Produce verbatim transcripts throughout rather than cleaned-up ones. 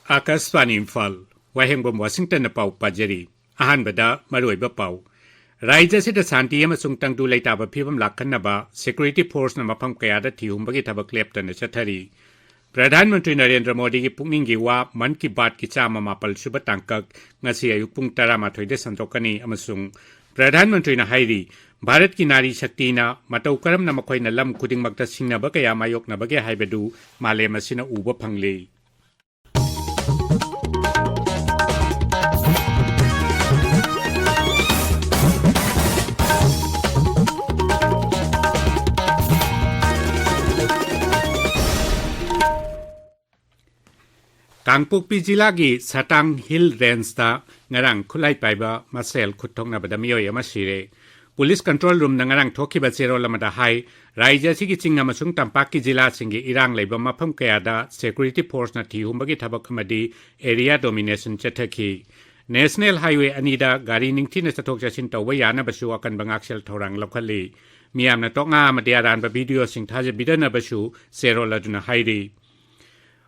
ꯑꯥꯀꯥꯁꯕꯥꯅꯤ ꯏꯝꯐꯥꯜ, ꯋꯥꯍꯦꯡꯕꯝ ꯋꯥꯁꯤꯡꯇꯟꯅ ꯄꯥꯎ ꯄꯥꯖꯔꯤ꯫ ꯑꯍꯥꯟꯕꯗ ꯃꯔꯨꯑꯣꯏꯕ ꯄꯥꯎ꯫ ꯔꯥꯖ꯭ꯌ ꯑꯁꯤꯗ ꯁꯥꯟꯇꯤ ꯑꯃꯁꯨꯡ ꯇꯪꯗꯨ ꯂꯩꯇꯥꯕ ꯐꯤꯕꯝ ꯂꯥꯛꯍꯟꯅꯕ security force ꯅ ꯃꯐꯝ ꯀꯌꯥꯗ ꯊꯤꯍꯨꯝꯕꯒꯤ ꯊꯕꯛ ꯂꯦꯞꯇꯅ ꯆꯠꯊꯔꯤ꯫ ꯄ꯭ꯔꯙꯥꯟ ꯃꯟꯇ꯭ꯔꯤ ꯅꯔꯦꯟꯗ꯭ꯔ ꯃꯣꯗꯤꯒꯤ ꯄꯨꯛꯅꯤꯡꯒꯤ ꯋꯥ ꯃꯟ ꯀꯤ ꯕꯥꯠꯀꯤ ꯆꯥꯝꯃ ꯃꯥꯄꯜ ꯁꯨꯕ ꯇꯥꯡꯀꯛ ꯉꯁꯤ ꯑꯌꯨꯛ ꯄꯨꯡ ꯇꯔꯥꯃꯥꯊꯣꯏꯗ ꯁꯟꯗꯣꯛꯀꯅꯤ ꯑꯃꯁꯨꯡ ꯄ꯭ꯔꯙꯥꯟ ꯃꯟꯇ꯭ꯔꯤꯅ ꯍꯥꯏꯔꯤ, ꯚꯥꯔꯠꯀꯤ ꯅꯥꯔꯤ ꯁꯛꯇꯤꯅ ꯃꯇꯧ ꯀꯔꯝꯅ ꯃꯈꯣꯏꯅ ꯂꯝ ꯈꯨꯗꯤꯡꯃꯛꯇ ꯁꯤꯡꯅꯕ ꯀꯌꯥ ꯃꯥꯌꯣꯛꯅꯕꯒꯦ ꯍꯥꯏꯕꯗꯨ ꯃꯥꯂꯦꯝ ꯑꯁꯤꯅ ꯎꯕ ꯐꯪꯂꯤ꯫ ꯀꯥꯡꯄꯣꯛꯄꯤ ꯖꯤꯂꯥꯒꯤ ꯁꯇꯥꯡ ꯍꯤꯜ ꯔꯦꯟꯖꯇ ꯉꯔꯥꯡ ꯈꯨꯠꯂꯥꯏ ꯄꯥꯏꯕ ꯃꯁꯦꯜ ꯈꯨꯠ ꯊꯣꯛꯅꯕꯗ ꯃꯤꯑꯣꯏ ꯑꯃ ꯁꯤꯔꯦ꯫ ꯄꯨꯂꯤꯁ ꯀꯟꯇ꯭ꯔꯣꯜ ꯔꯨꯝꯅ ꯉꯔꯥꯡ ꯊꯣꯛꯈꯤꯕ ꯆꯦꯔꯣꯜ ꯑꯃꯗ ꯍꯥꯏ, ꯔꯥꯖ꯭ꯌ ꯑꯁꯤꯒꯤ ꯆꯤꯡ ꯑꯃꯁꯨꯡ ꯇꯝꯄꯥꯛꯀꯤ ꯖꯤꯂꯥꯁꯤꯡꯒꯤ ꯏꯔꯥꯡ ꯂꯩꯕ ꯃꯐꯝ ꯀꯌꯥꯗ security force ꯅ ꯊꯤꯍꯨꯝꯕꯒꯤ ꯊꯕꯛ ꯑꯃꯗꯤ area domination ꯆꯠꯊꯈꯤ꯫ National Highway ꯑꯅꯤꯗ ꯒꯥꯔꯤ ꯅꯤꯡꯊꯤꯅ ꯆꯠꯊꯣꯛ ꯆꯠꯁꯤꯟ ꯇꯧꯕ ꯌꯥꯅꯕꯁꯨ ꯑꯀꯟꯕ ꯉꯥꯛꯁꯦꯜ ꯊꯧꯔꯥꯡ ꯂꯧꯈꯠꯂꯤ꯫ ꯃꯤꯌꯥꯝꯅ ꯇꯣꯛꯅꯥ ꯑꯃꯗꯤ ꯑꯔꯥꯟꯕ video ꯁꯤꯡ ꯊꯥꯖꯕꯤꯗꯅꯕꯁꯨ ꯆꯦꯔꯣꯜ ꯑꯗꯨꯅ ꯍꯥꯏꯔꯤ꯫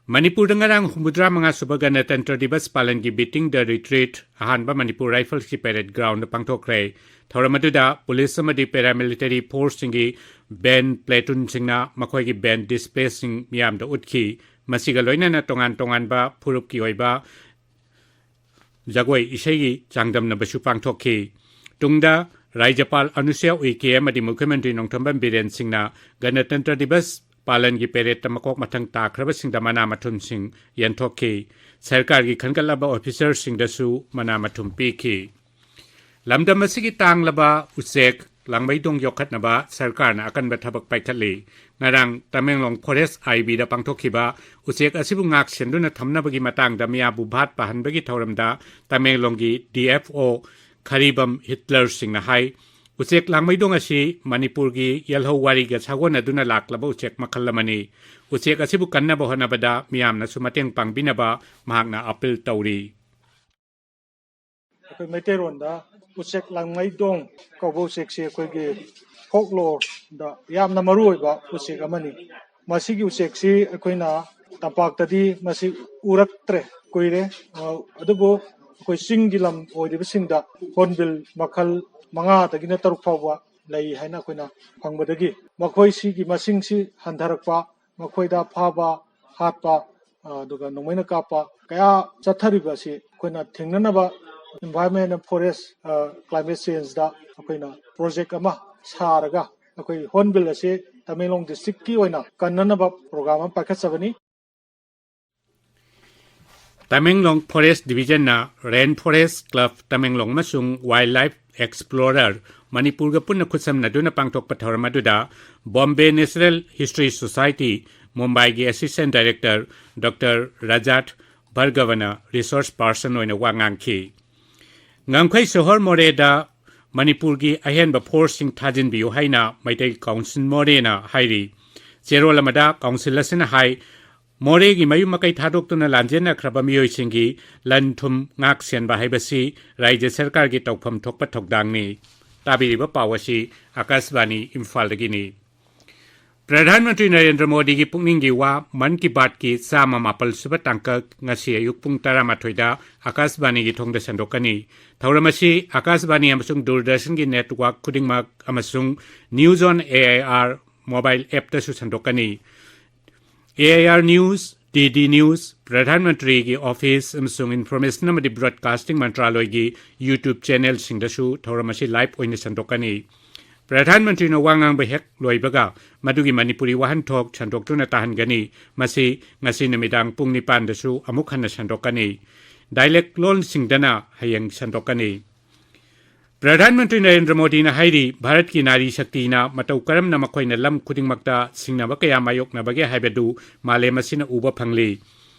ꯃꯅꯤꯄꯨꯔꯗ ꯉꯔꯥꯡ ꯍꯨꯝꯐꯨꯇꯔꯥ ꯃꯉꯥ ꯁꯨꯕ ꯒꯅꯇꯟꯇ꯭ꯔ ꯗꯤꯕꯁ ꯄꯥꯂꯟꯒꯤ beating the retreat ꯑꯍꯥꯟꯕ ꯃꯅꯤꯄꯨꯔ Rifles ꯀꯤ parade ground ꯗ ꯄꯥꯡꯊꯣꯛꯈ꯭ꯔꯦ꯫ ꯊꯧꯔꯝ ꯑꯗꯨꯗ ꯄꯨꯂꯤꯁ ꯑꯃꯗꯤ paramilitary force ꯁꯤꯡꯒꯤ band platoon ꯁꯤꯡꯅ ꯃꯈꯣꯏꯒꯤ band display ꯁꯤꯡ ꯃꯤꯌꯥꯝꯗ ꯎꯠꯈꯤ꯫ ꯃꯁꯤꯒ ꯂꯣꯏꯅꯅ ꯇꯣꯉꯥꯟ ꯇꯣꯉꯥꯟꯕ ꯐꯨꯔꯨꯞꯀꯤ ꯑꯣꯏꯕ ꯖꯒꯣꯏ ꯏꯁꯩꯒꯤ ꯆꯥꯡꯗꯝꯅꯕꯁꯨ ꯄꯥꯡꯊꯣꯛꯈꯤ꯫ ꯇꯨꯡꯗ ꯔꯥꯖ꯭ꯌꯄꯥꯜ ꯑꯅꯨꯁꯨꯌꯥ ꯎꯏꯀꯦ ꯑꯃꯗꯤ ꯃꯨꯈ꯭ꯌ ꯃꯟꯇ꯭ꯔꯤ ꯅꯣꯡꯊꯣꯝꯕꯝ ꯕꯤꯔꯦꯟ ꯁꯤꯡꯅ ꯒꯅꯇꯟꯇ꯭ꯔ ꯗꯤꯕꯁ ꯄꯥꯂꯟꯒꯤ parade ꯇ ꯃꯀꯣꯛ ꯃꯊꯪ ꯇꯥꯈ꯭ꯔꯕꯁꯤꯡꯗ ꯃꯅꯥ ꯃꯊꯨꯝꯁꯤꯡ ꯌꯦꯟꯊꯣꯛꯈꯤ꯫ ꯁꯔꯀꯥꯔꯒꯤ ꯈꯟꯒꯠꯂꯕ officer ꯁꯤꯡꯗꯁꯨ ꯃꯅꯥ ꯃꯊꯨꯝ ꯄꯤꯈꯤ꯫ ꯂꯝꯗꯝ ꯑꯁꯤꯒꯤ ꯇꯥꯡꯂꯕ ꯎꯆꯦꯛ ꯂꯥꯡꯃꯩꯗꯣꯡ ꯌꯣꯛꯈꯠꯅꯕ ꯁꯔꯀꯥꯔꯅ ꯑꯀꯟꯕ ꯊꯕꯛ ꯄꯥꯏꯈꯠꯂꯤ꯫ ꯉꯔꯥꯡ ꯇꯃꯦꯡꯂꯣꯡ forest I B ꯗ ꯄꯥꯡꯊꯣꯛꯈꯤꯕ ꯎꯆꯦꯛ ꯑꯁꯤꯕꯨ ꯉꯥꯛ ꯁꯦꯟꯗꯨꯅ ꯊꯝꯅꯕꯒꯤ ꯃꯇꯥꯡꯗ ꯃꯤꯌꯥꯝꯕꯨ ꯚꯥꯞ ꯇꯥꯍꯟꯕꯒꯤ ꯊꯧꯔꯝꯗ ꯇꯃꯦꯡꯂꯣꯡꯒꯤ D F O ꯈꯔꯤꯕꯝ ꯍꯤꯠꯂꯔ ꯁꯤꯡꯅ ꯍꯥꯏ, ꯎꯆꯦꯛ ꯂꯥꯡꯃꯩꯗꯣꯡ ꯑꯁꯤ ꯃꯅꯤꯄꯨꯔꯒꯤ ꯌꯦꯜꯍꯧ ꯋꯥꯔꯤꯒ ꯁꯥꯒꯣꯟꯅꯗꯨꯅ ꯂꯥꯛꯂꯕ ꯎꯆꯦꯛ ꯃꯈꯜ ꯑꯃꯅꯤ꯫ ꯎꯆꯦꯛ ꯑꯁꯤꯕꯨ ꯀꯟꯅꯕ ꯍꯣꯠꯅꯕꯗ ꯃꯤꯌꯥꯝꯅꯁꯨ ꯃꯇꯦꯡ ꯄꯥꯡꯕꯤꯅꯕ ꯃꯍꯥꯛꯅ appeal ꯇꯧꯔꯤ꯫ ꯑꯩꯈꯣꯏ ꯃꯩꯇꯩꯔꯣꯟꯗ ꯎꯆꯦꯛ ꯂꯥꯡꯃꯩꯗꯣꯡ ꯀꯧꯕ ꯎꯆꯦꯛꯁꯤ ꯑꯩꯈꯣꯏꯒꯤ folklore ꯗ ꯌꯥꯝꯅ ꯃꯔꯨ ꯑꯣꯏꯕ ꯎꯆꯦꯛ ꯑꯃꯅꯤ꯫ ꯃꯁꯤꯒꯤ ꯎꯆꯦꯛꯁꯤ ꯑꯩꯈꯣꯏꯅ ꯇꯝꯄꯥꯛꯇꯗꯤ ꯃꯁꯤ ꯎꯔꯛꯇ꯭ꯔꯦ, ꯀꯨꯏꯔꯦ꯫ ꯑ, ꯑꯗꯨꯕꯨ ꯑꯩꯈꯣꯏ ꯆꯤꯡꯒꯤ ꯂꯝ ꯑꯣꯏꯔꯤꯕꯁꯤꯡꯗ ꯍꯣꯔꯟꯕꯤꯜ ꯃꯈꯜ ꯃꯉꯥꯗꯒꯤꯅ ꯇꯔꯨꯛ ꯐꯥꯎꯕ ꯂꯩ ꯍꯥꯏꯅ ꯑꯩꯈꯣꯏꯅ ꯐꯪꯕꯗꯒꯤ ꯃꯈꯣꯏꯁꯤꯒꯤ ꯃꯁꯤꯡꯁꯤ ꯍꯟꯊꯔꯛꯄ, ꯃꯈꯣꯏꯗ ꯐꯥꯕ, ꯍꯥꯠꯄ, ꯑ, ꯑꯗꯨꯒ ꯅꯣꯡꯃꯩꯅ ꯀꯥꯞꯄ ꯀꯌꯥ ꯆꯠꯊꯔꯤꯕ ꯑꯁꯤ ꯑꯩꯈꯣꯏꯅ ꯊꯦꯡꯅꯅꯕ environment and forest, ꯑ, climate changeꯗ ꯑꯩꯈꯣꯏꯅ project ꯑꯃ ꯁꯥꯔꯒ ꯑꯩꯈꯣꯏ ꯍꯣꯔꯟꯕꯤꯜ ꯑꯁꯤ ꯇꯃꯦꯡꯂꯣꯡ districtꯀꯤ ꯑꯣꯏꯅ ꯀꯟꯅꯅꯕ program ꯑꯃ ꯄꯥꯏꯈꯠꯆꯕꯅꯤ꯫ Tamenglong Forest Divisionꯅ Rain Forest Club Tamenglong ꯑꯃꯁꯨꯡ Wildlife Explorer ꯃꯅꯤꯄꯨꯔꯒ ꯄꯨꯟꯅ ꯈꯨꯠꯁꯝꯅꯗꯨꯅ ꯄꯥꯡꯊꯣꯛꯄ ꯊꯧꯔꯝ ꯑꯗꯨꯗ Bombay Natural History Society ꯃꯨꯝꯕꯥꯏꯒꯤ Assistant Director Doctor Rajat Bhargavana resource person ꯑꯣꯏꯅ ꯋꯥ ꯉꯥꯡꯈꯤ꯫ ꯉꯝꯈꯩ ꯁꯣꯍꯣꯔ ꯃꯣꯔꯦꯗ ꯃꯅꯤꯄꯨꯔꯒꯤ ꯑꯍꯦꯟꯕ forceꯁꯤꯡ ꯊꯥꯖꯤꯟꯕꯤꯌꯨ ꯍꯥꯏꯅ ꯃꯩꯇꯩ council ꯃꯣꯔꯦꯅ ꯍꯥꯏꯔꯤ꯫ ꯆꯦꯔꯣꯜ ꯑꯃꯗ council ꯑꯁꯤꯅ ꯍꯥꯏ, ꯃꯣꯔꯦꯒꯤ ꯃꯌꯨꯝ ꯃꯀꯩ ꯊꯥꯗꯣꯛꯇꯨꯅ ꯂꯥꯟꯖꯦꯟꯅꯈ꯭ꯔꯕ ꯃꯤꯑꯣꯏꯁꯤꯡꯒꯤ ꯂꯟ ꯊꯨꯝ ꯉꯥꯛ ꯁꯦꯟꯕ ꯍꯥꯏꯕꯁꯤ ꯔꯥꯖ꯭ꯌ ꯁꯔꯀꯥꯔꯒꯤ ꯇꯧꯐꯝ ꯊꯣꯛꯄ ꯊꯧꯗꯥꯡꯅꯤ꯫ ꯇꯥꯕꯤꯔꯤꯕ ꯄꯥꯎ ꯑꯁꯤ ꯑꯀꯥꯁꯕꯥꯅꯤ ꯏꯝꯐꯥꯜꯗꯒꯤꯅꯤ꯫ ꯄ꯭ꯔꯙꯥꯟ ꯃꯟꯇ꯭ꯔꯤ ꯅꯔꯦꯟꯗ꯭ꯔ ꯃꯣꯗꯤꯒꯤ ꯄꯨꯛꯅꯤꯡꯒꯤ ꯋꯥ ꯃꯟ ꯀꯤ ꯕꯥꯠꯀꯤ ꯆꯥꯝꯃ ꯃꯥꯄꯜ ꯁꯨꯕ ꯇꯥꯡꯀꯛ ꯉꯁꯤ ꯑꯌꯨꯛ ꯄꯨꯡ ꯇꯔꯥꯃꯥꯊꯣꯏꯗ ꯑꯀꯥꯁꯕꯥꯅꯤꯒꯤ ꯊꯣꯡꯗ ꯁꯟꯗꯣꯛꯀꯅꯤ꯫ ꯊꯧꯔꯝ ꯑꯁꯤ ꯑꯀꯥꯁꯕꯥꯅꯤ ꯑꯃꯁꯨꯡ ꯗꯨꯔꯗꯔꯁꯟꯒꯤ network ꯈꯨꯗꯤꯡꯃꯛ ꯑꯃꯁꯨꯡ News on A I R mobile appꯇꯁꯨ ꯁꯟꯗꯣꯛꯀꯅꯤ꯫ A I R News, D D News, Pradhan ꯃꯟꯇ꯭ꯔꯤꯒꯤ office ꯑꯃꯁꯨꯡ Information ꯑꯃꯗꯤ Broadcasting ꯃꯟꯇ꯭ꯔꯥꯂꯣꯏꯒꯤ YouTube channelꯁꯤꯡꯗꯁꯨ ꯊꯧꯔꯝ ꯑꯁꯤ live ꯑꯣꯏꯅ ꯁꯟꯗꯣꯛꯀꯅꯤ꯫ ꯄ꯭ꯔꯙꯥꯟ ꯃꯟꯇ꯭ꯔꯤꯅ ꯋꯥ ꯉꯥꯡꯕ ꯍꯦꯛ ꯂꯣꯏꯕꯒ ꯃꯗꯨꯒꯤ ꯃꯅꯤꯄꯨꯔꯤ ꯋꯥꯍꯟꯊꯣꯛ ꯁꯟꯗꯣꯛꯇꯨꯅ ꯇꯥꯍꯟꯒꯅꯤ꯫ ꯃꯁꯤ ꯉꯁꯤ ꯅꯨꯃꯤꯗꯥꯡ ꯄꯨꯡ ꯅꯤꯄꯥꯟꯗꯁꯨ ꯑꯃꯨꯛ ꯍꯟꯅ ꯁꯟꯗꯣꯛꯀꯅꯤ꯫ Dialect ꯂꯣꯟꯁꯤꯡꯗꯅ ꯍꯌꯦꯡ ꯁꯟꯗꯣꯛꯀꯅꯤ꯫ ꯄ꯭ꯔꯙꯥꯟ ꯃꯟꯇ꯭ꯔꯤ ꯅꯔꯦꯟꯗ꯭ꯔ ꯃꯣꯗꯤꯅ ꯍꯥꯏꯔꯤ, ꯚꯥꯔꯠꯀꯤ ꯅꯥꯔꯤ ꯁꯛꯇꯤꯅ ꯃꯇꯧ ꯀꯔꯝꯅ ꯃꯈꯣꯏꯅ ꯂꯝ ꯈꯨꯗꯤꯡꯃꯛꯇ ꯁꯤꯡꯅꯕ ꯀꯌꯥ ꯃꯥꯌꯣꯛꯅꯕꯒꯦ ꯍꯥꯏꯕꯗꯨ ꯃꯥꯂꯦꯝ ꯑꯁꯤꯅ ꯎꯕ ꯐꯪꯂꯤ꯫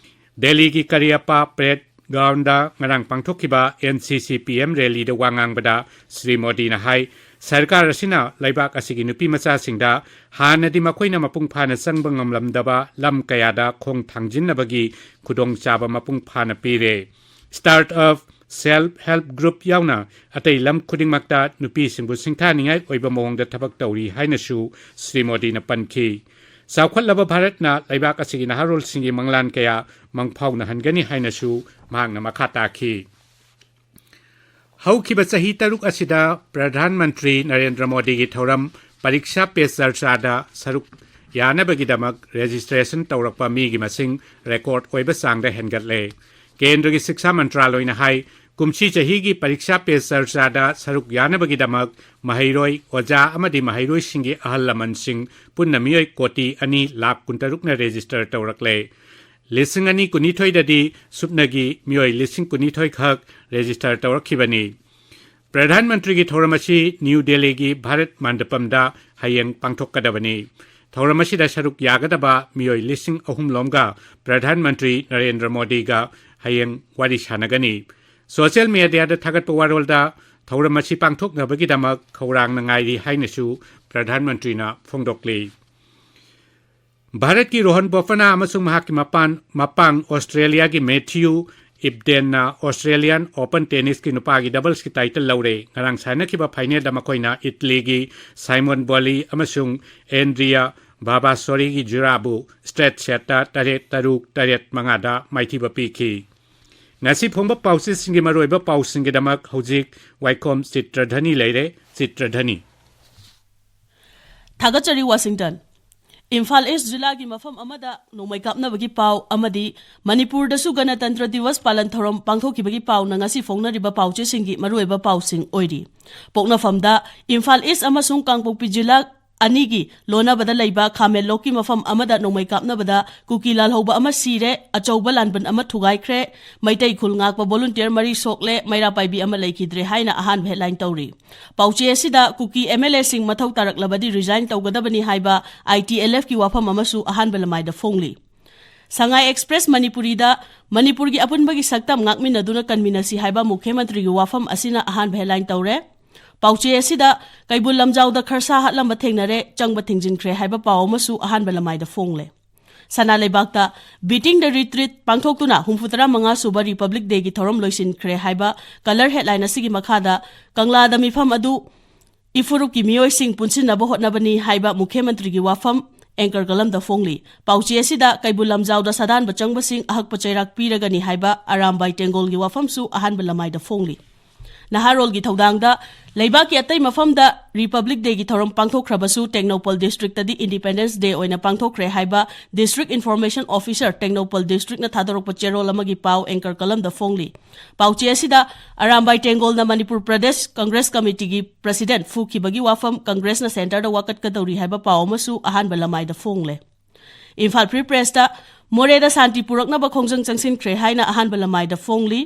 ꯗꯦꯜꯂꯤꯒꯤ ꯀꯔꯤꯌꯞꯄꯥ ꯄꯔꯦꯗ ꯒ꯭ꯔꯥꯎꯟꯗ ꯉꯔꯥꯡ ꯄꯥꯡꯊꯣꯛꯈꯤꯕ N C C P M rallyꯗ ꯋꯥ ꯉꯥꯡꯕꯗ ꯁ꯭ꯔꯤ ꯃꯣꯗꯤꯅ ꯍꯥꯏ, ꯁꯔꯀꯥꯔ ꯑꯁꯤꯅ ꯂꯩꯕꯥꯛ ꯑꯁꯤꯒꯤ ꯅꯨꯄꯤ ꯃꯆꯥꯁꯤꯡꯗ ꯍꯥꯟꯅꯗꯤ ꯃꯈꯣꯏꯅ ꯃꯄꯨꯡ ꯐꯥꯅ ꯆꯪꯕ ꯉꯝꯂꯝꯗꯕ ꯂꯝ ꯀꯌꯥꯗ ꯈꯣꯡ ꯊꯥꯡꯖꯤꯟꯅꯕꯒꯤ ꯈꯨꯗꯣꯡꯆꯥꯕ ꯃꯄꯨꯡ ꯐꯥꯅ ꯄꯤꯔꯦ꯫ Start-up, self help group ꯌꯥꯎꯅ ꯑꯇꯩ ꯂꯝ ꯈꯨꯗꯤꯡꯃꯛꯇ ꯅꯨꯄꯤꯁꯤꯡꯕꯨ ꯁꯤꯡꯊꯥꯅꯤꯡꯉꯥꯏ ꯑꯣꯏꯕ ꯃꯑꯣꯡꯗ ꯊꯕꯛ ꯇꯧꯔꯤ ꯍꯥꯏꯅꯁꯨ ꯁ꯭ꯔꯤ ꯃꯣꯗꯤꯅ ꯄꯟꯈꯤ꯫ ꯆꯥꯎꯈꯠꯂꯕ ꯚꯥꯔꯠꯅ ꯂꯩꯕꯥꯛ ꯑꯁꯤꯒꯤ ꯅꯍꯥꯔꯣꯜꯁꯤꯡꯒꯤ ꯃꯪꯂꯥꯟ ꯀꯌꯥ ꯃꯪꯐꯥꯎꯅꯍꯟꯒꯅꯤ ꯍꯥꯏꯅꯁꯨ ꯃꯍꯥꯛꯅ ꯃꯈꯥ ꯇꯥꯈꯤ꯫ ꯍꯧꯈꯤꯕ ꯆꯍꯤ ꯇꯔꯨꯛ ꯑꯁꯤꯗ ꯄ꯭ꯔꯙꯥꯟ ꯃꯟꯇ꯭ꯔꯤ ꯅꯔꯦꯟꯗ꯭ꯔ ꯃꯣꯗꯤꯒꯤ ꯊꯧꯔꯝ ꯄꯔꯤꯛꯁꯥ ꯄꯦ ꯆꯔꯆꯥꯗ ꯁꯔꯨꯛ ꯌꯥꯅꯕꯒꯤꯗꯃꯛ ꯔꯦꯖꯤꯁꯇ꯭ꯔꯦꯁꯟ ꯇꯧꯔꯛꯄ ꯃꯤꯒꯤ ꯃꯁꯤꯡ ꯔꯦꯀꯣꯔꯗ ꯑꯣꯏꯕ ꯆꯥꯡꯗ ꯍꯦꯟꯒꯠꯂꯦ꯫ ꯀꯦꯟꯗ꯭ꯔꯒꯤ ꯁꯤꯛꯁꯥ ꯃꯟꯇ꯭ꯔꯥꯂꯣꯏꯅ ꯍꯥꯏ, ꯀꯨꯝꯁꯤ ꯆꯍꯤꯒꯤ ꯄꯔꯤꯛꯁꯥ ꯄꯦ ꯆꯔꯆꯥꯗ ꯁꯔꯨꯛ ꯌꯥꯅꯕꯒꯤꯗꯃꯛ ꯃꯍꯩꯔꯣꯏ, ꯑꯣꯖꯥ ꯑꯃꯗꯤ ꯃꯍꯩꯔꯣꯏꯁꯤꯡꯒꯤ ꯑꯍꯜ ꯂꯃꯟꯁꯤꯡ ꯄꯨꯟꯅ ꯃꯤꯑꯣꯏ ꯀꯣꯇꯤ ꯑꯅꯤ ꯂꯥꯈ ꯀꯨꯟꯇꯔꯨꯛꯅ ꯔꯦꯖꯤꯁꯇꯔ ꯇꯧꯔꯛꯂꯦ꯫ ꯂꯤꯁꯤꯡ ꯑꯅꯤ ꯀꯨꯟꯅꯤꯊꯣꯏꯗꯗꯤ ꯁꯨꯞꯅꯒꯤ ꯃꯤꯑꯣꯏ ꯂꯤꯁꯤꯡ ꯀꯨꯟꯅꯤꯊꯣꯏ ꯈꯛ ꯔꯦꯖꯤꯁꯇꯔ ꯇꯧꯔꯛꯈꯤꯕꯅꯤ꯫ ꯄ꯭ꯔꯙꯥꯟ ꯃꯟꯇ꯭ꯔꯤꯒꯤ ꯊꯧꯔꯝ ꯑꯁꯤ ꯅ꯭ꯌꯨ ꯗꯦꯜꯂꯤꯒꯤ ꯚꯥꯔꯠ ꯃꯟꯗꯄꯝꯗ ꯍꯌꯦꯡ ꯄꯥꯡꯊꯣꯛꯀꯗꯕꯅꯤ꯫ ꯊꯧꯔꯝ ꯑꯁꯤꯗ ꯁꯔꯨꯛ ꯌꯥꯒꯗꯕ ꯃꯤꯑꯣꯏ ꯂꯤꯁꯤꯡ ꯑꯍꯨꯝ ꯂꯣꯝꯒ ꯄ꯭ꯔꯙꯥꯟ ꯃꯟꯇ꯭ꯔꯤ ꯅꯔꯦꯟꯗ꯭ꯔ ꯃꯣꯗꯤꯒ ꯍꯌꯦꯡ ꯋꯥꯔꯤ ꯁꯥꯟꯅꯒꯅꯤ꯫ ꯁꯣꯁꯤꯌꯦꯜ ꯃꯦꯗꯤꯌꯥꯗ ꯊꯥꯒꯠꯄ ꯋꯥꯔꯣꯜꯗ ꯊꯧꯔꯝ ꯑꯁꯤ ꯄꯥꯡꯊꯣꯛꯅꯕꯒꯤꯗꯃꯛ ꯈꯧꯔꯥꯡꯅ ꯉꯥꯏꯔꯤ ꯍꯥꯏꯅꯁꯨ ꯄ꯭ꯔꯙꯥꯟ ꯃꯟꯇ꯭ꯔꯤꯅ ꯐꯣꯡꯗꯣꯛꯂꯤ꯫ ꯚꯥꯔꯠꯀꯤ ꯔꯣꯍꯟ ꯕꯣꯄꯅꯥ ꯑꯃꯁꯨꯡ ꯃꯍꯥꯛꯀꯤ ꯃꯄꯥꯟ, ꯃꯄꯥꯡ ꯑꯣꯁꯇ꯭ꯔꯦꯂꯤꯌꯥꯒꯤ ꯃꯦꯊ꯭ꯌꯨ ꯏꯞꯗꯦꯟꯅ ꯑꯣꯁꯇ꯭ꯔꯦꯂꯤꯌꯥꯟ ꯑꯣꯄꯟ ꯇꯦꯅꯤꯁꯀꯤ ꯅꯨꯄꯥꯒꯤ ꯗꯕꯜꯁꯀꯤ ꯇꯥꯏꯇꯜ ꯂꯧꯔꯦ꯫ ꯉꯔꯥꯡ ꯁꯥꯟꯅꯈꯤꯕ ꯐꯥꯏꯅꯦꯜꯗ ꯃꯈꯣꯏꯅ ꯏꯇꯂꯤꯒꯤ ꯁꯥꯏꯃꯣꯟ ꯕꯣꯂꯤ ꯑꯃꯁꯨꯡ ꯑꯦꯟꯗ꯭ꯔꯤꯌꯥ ꯕꯥꯕꯥꯁꯣꯔꯤꯒꯤ ꯖꯨꯔꯥꯕꯨ ꯁ꯭ꯇ꯭ꯔꯦꯠ ꯁꯦꯠꯇ ꯇꯔꯦꯠ ꯇꯔꯨꯛ, ꯇꯔꯦꯠ ꯃꯉꯥꯗ ꯃꯥꯏꯊꯤꯕ ꯄꯤꯈꯤ꯫ ꯉꯁꯤ ꯐꯣꯡꯕ ꯄꯥꯎꯆꯦꯁꯤꯡꯒꯤ ꯃꯔꯨꯑꯣꯏꯕ ꯄꯥꯎꯁꯤꯡꯒꯤꯗꯃꯛ ꯍꯧꯖꯤꯛ ꯋꯥꯏꯈꯣꯝ ꯆꯤꯇ꯭ꯔꯙꯅꯤ ꯂꯩꯔꯦ꯫ ꯆꯤꯇ꯭ꯔꯙꯅꯤ꯫ ꯊꯥꯒꯠꯆꯔꯤ, ꯋꯥꯁꯤꯡꯇꯟ꯫ ꯏꯝꯐꯥꯜ ꯏꯁ ꯖꯤꯂꯥꯒꯤ ꯃꯐꯝ ꯑꯃꯗ ꯅꯣꯡꯃꯩ ꯀꯥꯞꯅꯕꯒꯤ ꯄꯥꯎ ꯑꯃꯗꯤ ꯃꯅꯤꯄꯨꯔꯗꯁꯨ ꯒꯅꯇꯟꯇ꯭ꯔ ꯗꯤꯋꯁ ꯄꯥꯂꯟ ꯊꯧꯔꯝ ꯄꯥꯡꯊꯣꯛꯈꯤꯕꯒꯤ ꯄꯥꯎꯅ ꯉꯁꯤ ꯐꯣꯡꯅꯔꯤꯕ ꯄꯥꯎꯆꯦꯁꯤꯡꯒꯤ ꯃꯔꯨꯑꯣꯏꯕ ꯄꯥꯎꯁꯤꯡ ꯑꯣꯏꯔꯤ꯫ ꯄꯣꯛꯅꯐꯝꯗ ꯏꯝꯐꯥꯜ ꯏꯁ ꯑꯃꯁꯨꯡ ꯀꯥꯡꯄꯣꯛꯄꯤ ꯖꯤꯂꯥ ꯑꯅꯤꯒꯤ ꯂꯣꯟꯅꯕꯗ ꯂꯩꯕ ꯈꯥꯃꯦꯟꯂꯣꯛꯀꯤ ꯃꯐꯝ ꯑꯃꯗ ꯅꯣꯡꯃꯩ ꯀꯥꯞꯅꯕꯗ ꯀꯨꯀꯤ ꯂꯥꯜꯍꯧꯕ ꯑꯃ ꯁꯤꯔꯦ, ꯑꯆꯧꯕ ꯂꯥꯟꯕꯟ ꯑꯃ ꯊꯨꯒꯥꯏꯈ꯭ꯔꯦ, ꯃꯩꯇꯩ ꯈꯨꯜ ꯉꯥꯛꯄ ꯚꯣꯂꯨꯟꯇꯤꯌꯔ ꯃꯔꯤ ꯁꯣꯛꯂꯦ, ꯃꯩꯔꯥ ꯄꯥꯏꯕꯤ ꯑꯃ ꯂꯩꯈꯤꯗ꯭ꯔꯦ ꯍꯥꯏꯅ ꯑꯍꯥꯟꯕ ꯍꯦꯗꯂꯥꯏꯟ ꯇꯧꯔꯤ꯫ ꯄꯥꯎꯆꯦ ꯑꯁꯤꯗ ꯀꯨꯀꯤ ꯑꯦꯝ ꯑꯦꯜ ꯑꯦꯁꯤꯡ ꯃꯊꯧ ꯇꯥꯔꯛꯂꯕꯗꯤ ꯔꯤꯖꯥꯏꯟ ꯇꯧꯒꯗꯕꯅꯤ ꯍꯥꯏꯕ ꯑꯥꯏ ꯇꯤ ꯑꯦꯜ ꯑꯦꯐꯀꯤ ꯋꯥꯐꯝ ꯑꯃꯁꯨ ꯑꯍꯥꯟꯕ ꯂꯃꯥꯏꯗ ꯐꯣꯡꯂꯤ꯫ ꯁꯉꯥꯏ ꯑꯦꯛꯁꯄ꯭ꯔꯦꯁ ꯃꯅꯤꯄꯨꯔꯤꯗ ꯃꯅꯤꯄꯨꯔꯒꯤ ꯑꯄꯨꯟꯕꯒꯤ ꯁꯛꯇꯝ ꯉꯥꯛꯃꯤꯟꯅꯗꯨꯅ ꯀꯟꯃꯤꯟꯅꯁꯤ ꯍꯥꯏꯕ ꯃꯨꯈ꯭ꯌ ꯃꯟꯇ꯭ꯔꯤꯒꯤ ꯋꯥꯐꯝ ꯑꯁꯤꯅ ꯑꯍꯥꯟꯕ ꯍꯦꯗꯂꯥꯏꯟ ꯇꯧꯔꯦ꯫ ꯄꯥꯎꯆꯦ ꯑꯁꯤꯗ ꯀꯩꯕꯨꯜ ꯂꯝꯖꯥꯎꯗ ꯈꯔꯁꯥ ꯍꯥꯠꯂꯝꯕ ꯊꯦꯡꯅꯔꯦ, ꯆꯪꯕ ꯊꯤꯡꯖꯤꯟꯈ꯭ꯔꯦ ꯍꯥꯏꯕ ꯄꯥꯎ ꯑꯃꯁꯨ ꯑꯍꯥꯟꯕ ꯂꯃꯥꯏꯗ ꯐꯣꯡꯂꯦ꯫ ꯁꯅꯥ ꯂꯩꯕꯥꯛꯇ Beating the Retreat ꯄꯥꯡꯊꯣꯛꯇꯨꯅ ꯍꯨꯝꯐꯨꯇꯔꯥ ꯃꯉꯥ ꯁꯨꯕ ꯔꯤꯄꯕ꯭ꯂꯤꯛ ꯗꯦꯒꯤ ꯊꯧꯔꯝ ꯂꯣꯏꯁꯤꯟꯈ꯭ꯔꯦ ꯍꯥꯏꯕ ꯀꯂꯔ ꯍꯦꯗꯂꯥꯏꯟ ꯑꯁꯤꯒꯤ ꯃꯈꯥꯗ ꯀꯪꯂꯥꯗ ꯃꯤꯐꯝ ꯑꯗꯨ ꯏꯐꯨꯔꯨꯞꯀꯤ ꯃꯤꯑꯣꯏꯁꯤꯡ ꯄꯨꯟꯁꯤꯟꯅꯕ ꯍꯣꯠꯅꯕꯅꯤ ꯍꯥꯏꯕ ꯃꯨꯈ꯭ꯌ ꯃꯟꯇ꯭ꯔꯤꯒꯤ ꯋꯥꯐꯝ, ꯑꯦꯡꯀꯔ ꯀꯂꯝꯗ ꯐꯣꯡꯂꯤ꯫ ꯄꯥꯎꯆꯦ ꯑꯁꯤꯗ ꯀꯩꯕꯨꯜ ꯂꯝꯖꯥꯎꯗ ꯁꯥꯗꯥꯟꯕ ꯆꯪꯕꯁꯤꯡ ꯑꯍꯛꯄ ꯆꯩꯔꯥꯛ ꯄꯤꯔꯒꯅꯤ ꯍꯥꯏꯕ ꯑꯔꯥꯝꯕꯥꯏ ꯇꯦꯡꯒꯣꯜꯒꯤ ꯋꯥꯐꯝꯁꯨ ꯑꯍꯥꯟꯕ ꯂꯃꯥꯏꯗ ꯐꯣꯡꯂꯤ꯫ ꯅꯍꯥꯔꯣꯜꯒꯤ ꯊꯧꯗꯥꯡꯗ ꯂꯩꯕꯥꯛꯀꯤ ꯑꯇꯩ ꯃꯐꯝꯗ ꯔꯤꯄꯕ꯭ꯂꯤꯛ ꯗꯦꯒꯤ ꯊꯧꯔꯝ ꯄꯥꯡꯊꯣꯛꯈ꯭ꯔꯕꯁꯨ ꯇꯦꯡꯅꯧꯄꯜ ꯗꯤꯁꯇ꯭ꯔꯤꯛꯇꯗꯤ ꯏꯟꯗꯤꯄꯦꯟꯗꯦꯟꯁ ꯗꯦ ꯑꯣꯏꯅ ꯄꯥꯡꯊꯣꯛꯈ꯭ꯔꯦ ꯍꯥꯏꯕ ꯗꯤꯁꯇ꯭ꯔꯤꯛ ꯏꯟꯐꯣꯔꯃꯦꯁꯟ ꯑꯣꯐꯤꯁꯔ ꯇꯦꯡꯅꯧꯄꯜ ꯗꯤꯁꯇ꯭ꯔꯤꯛꯅ ꯊꯥꯗꯣꯔꯛꯄ ꯆꯦꯔꯣꯜ ꯑꯃꯒꯤ ꯄꯥꯎ ꯑꯦꯡꯀꯔ ꯀꯂꯝꯗ ꯐꯣꯡꯂꯤ꯫ ꯄꯥꯎꯆꯦ ꯑꯁꯤꯗ ꯑꯔꯥꯝꯕꯥꯏ ꯇꯦꯡꯒꯣꯜꯅ ꯃꯅꯤꯄꯨꯔ ꯄ꯭ꯔꯗꯦꯁ ꯀꯪꯒ꯭ꯔꯦꯁ ꯀꯃꯤꯇꯤꯒꯤ ꯄ꯭ꯔꯁꯤꯗꯦꯟꯠ ꯐꯨꯈꯤꯕꯒꯤ ꯋꯥꯐꯝ ꯀꯪꯒ꯭ꯔꯦꯁꯅ ꯁꯦꯟꯇꯔꯗ ꯋꯥꯀꯠꯀꯗꯧꯔꯤ ꯍꯥꯏꯕ ꯄꯥꯎ ꯑꯃꯁꯨ ꯑꯍꯥꯟꯕ ꯂꯃꯥꯏꯗ ꯐꯣꯡꯂꯦ꯫ ꯏꯝꯐꯥꯜ ꯐ꯭ꯔꯤ ꯄ꯭ꯔꯦꯁꯇ ꯃꯣꯔꯦꯗ ꯁꯥꯟꯇꯤ ꯄꯨꯔꯛꯅꯕ ꯈꯣꯡꯖꯪ ꯆꯪꯁꯤꯟꯈ꯭ꯔꯦ ꯍꯥꯏꯅ ꯑꯍꯥꯟꯕ ꯂꯃꯥꯏꯗ ꯐꯣꯡꯂꯤ꯫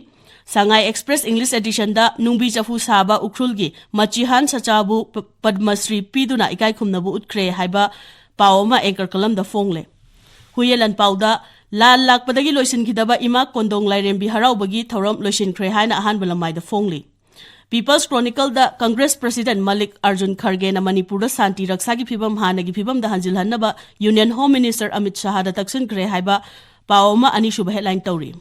ꯁꯉꯥꯏ ꯑꯦꯛꯁꯄ꯭ꯔꯦꯁ ꯏꯪꯂꯤꯁ ꯑꯦꯗꯤꯁꯟꯗ ꯅꯨꯡꯕꯤ ꯆꯐꯨ ꯁꯥꯕ ꯎꯈ꯭ꯔꯨꯜꯒꯤ ꯃꯆꯤꯍꯥꯟ ꯁꯆꯥꯕꯨ ꯄ-, ꯄꯗꯃꯁ꯭ꯔꯤ ꯄꯤꯗꯨꯅ ꯏꯀꯥꯏ ꯈꯨꯝꯅꯕ ꯎꯠꯈ꯭ꯔꯦ ꯍꯥꯏꯕ ꯄꯥꯎ ꯑꯃ ꯑꯦꯡꯀꯔ ꯀꯂꯝꯗ ꯐꯣꯡꯂꯦ꯫ ꯍꯨꯌꯦꯂꯟ ꯄꯥꯎꯗ ꯂꯥꯟ ꯂꯥꯛꯄꯗꯒꯤ ꯂꯣꯏꯁꯤꯟꯈꯤꯗꯕ ꯏꯃꯥ ꯀꯣꯟꯗꯣꯡ ꯂꯥꯏꯔꯦꯝꯕꯤ ꯍꯔꯥꯎꯕꯒꯤ ꯊꯧꯔꯝ ꯂꯣꯏꯁꯤꯟꯈ꯭ꯔꯦ ꯍꯥꯏꯅ ꯑꯍꯥꯟꯕ ꯂꯃꯥꯏꯗ ꯐꯣꯡꯂꯤ꯫ ꯄꯤꯄꯜꯁ ꯀ꯭ꯔꯣꯅꯤꯀꯜꯗ ꯀꯪꯒ꯭ꯔꯦꯁ ꯄ꯭ꯔꯁꯤꯗꯦꯟꯠ ꯃꯜꯂꯤꯛ ꯑꯔꯖꯨꯟ ꯈꯔꯒꯦꯅ ꯃꯅꯤꯄꯨꯔꯗ ꯁꯥꯟꯇꯤ ꯔꯛꯁꯥꯒꯤ ꯐꯤꯕꯝ ꯍꯥꯟꯅꯒꯤ ꯐꯤꯕꯝꯗ ꯍꯟꯖꯤꯜꯍꯟꯅꯕ ꯌꯨꯅꯤꯌꯟ ꯍꯣꯝ ꯃꯤꯅꯤꯁꯇꯔ ꯑꯃꯤꯠ ꯁꯍꯥꯗ ꯇꯛꯁꯤꯟꯈ꯭ꯔꯦ ꯍꯥꯏꯕ ꯄꯥꯎ ꯑꯃ ꯑꯅꯤꯁꯨꯕ ꯍꯦꯗꯂꯥꯏꯟ ꯇꯧꯔꯤ꯫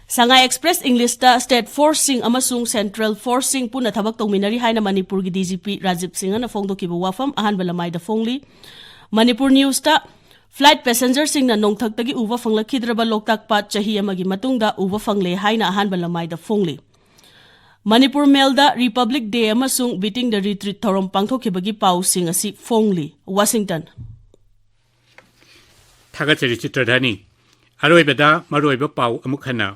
ꯁꯉꯥꯏ ꯑꯦꯛꯁꯄ꯭ꯔꯦꯁ ꯏꯪꯂꯤꯁꯇ ꯁ꯭ꯇꯦꯠ ꯐꯣꯔꯁꯁꯤꯡ ꯑꯃꯁꯨꯡ ꯁꯦꯟꯇ꯭ꯔꯦꯜ ꯐꯣꯔꯁꯁꯤꯡ ꯄꯨꯟꯅ ꯊꯕꯛ ꯇꯧꯃꯤꯟꯅꯔꯤ ꯍꯥꯏꯅ ꯃꯅꯤꯄꯨꯔꯒꯤ ꯗꯤ ꯖꯤ ꯄꯤ ꯔꯥꯖꯤꯕ ꯁꯤꯡꯍꯅ ꯐꯣꯡꯗꯣꯛꯈꯤꯕ ꯋꯥꯐꯝ ꯑꯍꯥꯟꯕ ꯂꯃꯥꯏꯗ ꯐꯣꯡꯂꯤ꯫ ꯃꯅꯤꯄꯨꯔ ꯅ꯭ꯌꯨꯁꯇ ꯐ꯭ꯂꯥꯏꯠ ꯄꯦꯁꯦꯟꯖꯔꯁꯤꯡꯅ ꯅꯣꯡꯊꯛꯇꯒꯤ ꯎꯕ ꯐꯪꯂꯛꯈꯤꯗ꯭ꯔꯕ ꯂꯣꯛꯇꯥꯛ ꯄꯥꯠ ꯆꯍꯤ ꯑꯃꯒꯤ ꯃꯇꯨꯡꯗ ꯎꯕ ꯐꯪꯂꯦ ꯍꯥꯏꯅ ꯑꯍꯥꯟꯕ ꯂꯃꯥꯏꯗ ꯐꯣꯡꯂꯤ꯫ ꯃꯅꯤꯄꯨꯔ ꯃꯦꯜꯗ ꯔꯤꯄꯕ꯭ꯂꯤꯛ ꯗꯦ ꯑꯃꯁꯨꯡ ꯕꯤꯇꯤꯡ ꯗ ꯔꯤꯇ꯭ꯔꯤꯠ ꯊꯧꯔꯝ ꯄꯥꯡꯊꯣꯛꯈꯤꯕꯒꯤ ꯄꯥꯎꯁꯤꯡ ꯑꯁꯤ ꯐꯣꯡꯂꯤ꯫ ꯋꯥꯁꯤꯡꯇꯟ꯫ ꯊꯥꯒꯠꯆꯔꯤ ꯆꯤꯇ꯭ꯔꯙꯥꯅꯤ꯫ ꯑꯔꯣꯏꯕꯗ ꯃꯔꯨꯑꯣꯏꯕ ꯄꯥꯎ ꯑꯃꯨꯛ ꯍꯟꯅ꯫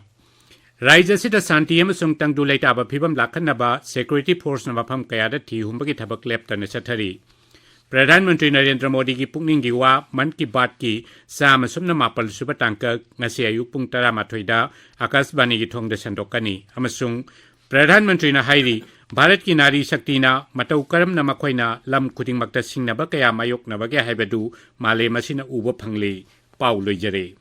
ꯔꯥꯖ꯭ꯌ ꯑꯁꯤꯗ ꯁꯥꯟꯇꯤ ꯑꯃꯁꯨꯡ ꯇꯪꯗꯨ ꯂꯩꯇꯥꯕ ꯐꯤꯕꯝ ꯂꯥꯛꯍꯟꯅꯕ ꯁꯦꯀ꯭ꯌꯨꯔꯤꯇꯤ ꯐꯣꯔꯁꯅ ꯃꯐꯝ ꯀꯌꯥꯗ ꯊꯤ ꯍꯨꯝꯕꯒꯤ ꯊꯕꯛ ꯂꯦꯞꯇꯅ ꯆꯠꯊꯔꯤ꯫ ꯄ꯭ꯔꯙꯥꯟ ꯃꯟꯇ꯭ꯔꯤ ꯅꯔꯦꯟꯗ꯭ꯔ ꯃꯣꯗꯤꯒꯤ ꯄꯨꯛꯅꯤꯡꯒꯤ ꯋꯥ ꯃꯟ ꯀꯤ ꯕꯥꯠꯀꯤ ꯆꯥꯝꯃ ꯁꯨꯞꯅ ꯃꯥꯄꯜ ꯁꯨꯕ ꯇꯥꯡꯀꯛ ꯉꯁꯤ ꯑꯌꯨꯛ ꯄꯨꯡ ꯇꯔꯥꯃꯥꯊꯣꯏꯗ ꯑꯀꯥꯁꯕꯥꯅꯤꯒꯤ ꯊꯣꯡꯗ ꯁꯟꯗꯣꯛꯀꯅꯤ ꯑꯃꯁꯨꯡ ꯄ꯭ꯔꯙꯥꯟ ꯃꯟꯇ꯭ꯔꯤꯅ ꯍꯥꯏꯔꯤ, ꯚꯥꯔꯠꯀꯤ ꯅꯥꯔꯤ ꯁꯛꯇꯤꯅ ꯃꯇꯧ ꯀꯔꯝꯅ ꯃꯈꯣꯏꯅ ꯂꯝ ꯈꯨꯗꯤꯡꯃꯛꯇ ꯁꯤꯡꯅꯕ ꯀꯌꯥ ꯃꯥꯌꯣꯛꯅꯕꯒꯦ ꯍꯥꯏꯕꯗꯨ ꯃꯥꯂꯦꯝ ꯑꯁꯤꯅ ꯎꯕ ꯐꯪꯂꯦ꯫ ꯄꯥꯎ ꯂꯣꯏꯖꯔꯦ꯫